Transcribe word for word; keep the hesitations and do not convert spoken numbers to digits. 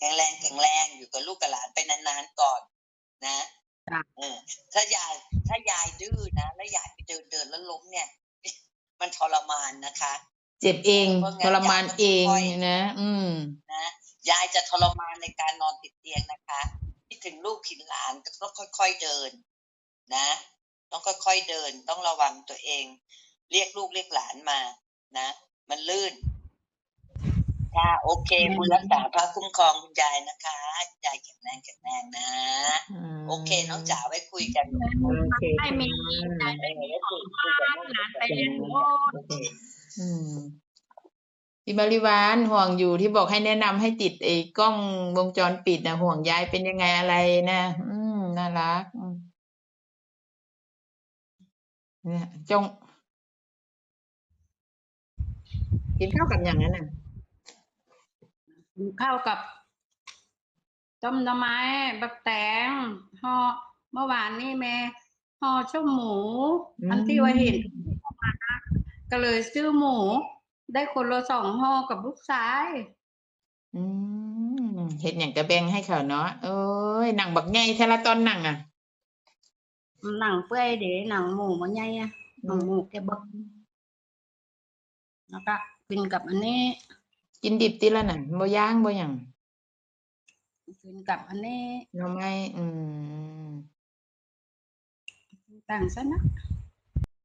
ข็งแรงแข็งแรงอยู่กับลูกกับหลานไปนานๆก่อนนะ จ้ะ เออ ถ้ายายถ้ายายดื้อนะ แล้วยายไปเดินเดินแล้วล้มเนี่ย มันทรมานนะคะ เจ็บเอง เพราะงั้น ทรมานเอง ยายก็ค่อย นะ อืม นะ ยายจะทรมานในการนอนติดเตียงนะคะ คิดถึงลูกคิดหลานก็ต้องค่อยๆเดินนะ ต้องค่อยๆเดิน ต้องระวังตัวเอง เรียกลูกเรียกหลานมานะ มันลื่น ค่ะ โอเค อืม บุญรักษาพระคุ้มครองคุณยายนะคะ คุณยายแข็งแรงแข็งแรงนะ อืม โอเค น้องจ๋าไว้คุยกัน โอเค ให้มี ค่ะ เออไว้คุยคุยกัน หลานไปเรียนโลด โอเค อืม พี่บริวาร ห่วงอยู่ที่บอกให้แนะนำให้ติดไอ้กล้องวงจรปิดนะ ห่วงยายเป็นยังไงอะไรนะ อืม น่ารัก อืม เนี่ย จง กินข้าวกับอย่างนั้นน่ะ กินข้าวกับ ต้มหน่อไม้บักแตง ห่อ เมื่อวานนี้แม่ ห่อส้มหมู อืม อันที่ว่าเห็น ก็เลยซื้อหมู ได้คนละสองห่อกับลูกชาย อืม เฮ็ดหยังก็แบ่งให้เขาเนาะ โอ้ย หนังบักใหญ่ แต่ละตอนหนังน่ะ หนังเปื่อยเด้ หนังหมูมันใหญ่อะ หนังหมูแกะเบิ่ง แล้วก็กินกับอันนี้ กินดิบติละนั่น บ่ย่างบ่หยัง กินกับอันนี้ หน่อไม้ อืม ต่างซะนะ